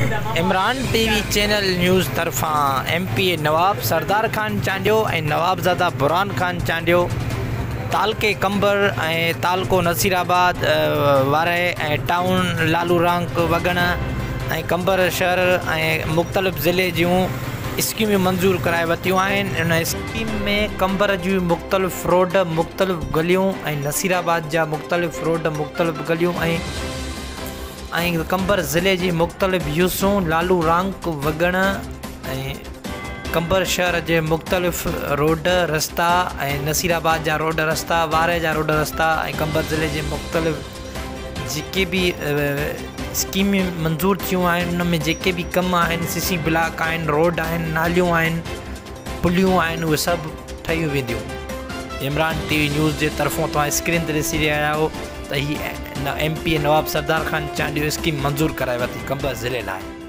Imran T V channel news طرفان M P A Nawab Sardar Khan Chandio ۽ نوابزاده برهان خان چانڊيو تعلقي قمبر ۽ تعلقو نصير آباد وارهه ۽ ٽائون لالو رانڪ وڳڻ ۽ قمبر شهر ۽ مختلف ضلعي جون اسڪيمون منظور ڪرائي ورتيون آهن ان اسڪيم ۾ قمبر جون مختلف روڊ مختلف گليون ۽ نصير آباد جا مختلف روڊ مختلف گليون ۽ ۽ قمبر ضلعي جي مختلف يوسون لالو رانڪ وڳڻ ۽ قمبر شهر جي مختلف روڊ رستا ۽ نصير آباد جا روڊ رستا وارهه جا روڊ رستا ۽ قمبر ضلعي جي مختلف جيڪي به اسڪيمون منظور ٿيون آهن ان ۾ جيڪي به ڪم آهن سي سي بلاڪ آهن روڊ آهن ناليون آهن پليون آهن اهي سڀ ٺهيون وينديون عمران ٽي وي نيوز جي طرفون توهان اسڪرين تي ڏسي رهيا آهيو ته هي M P A Nawab Sardar Khan Chandio scheme منظور ڪرائي ورتي قمبر ضلعي لاء.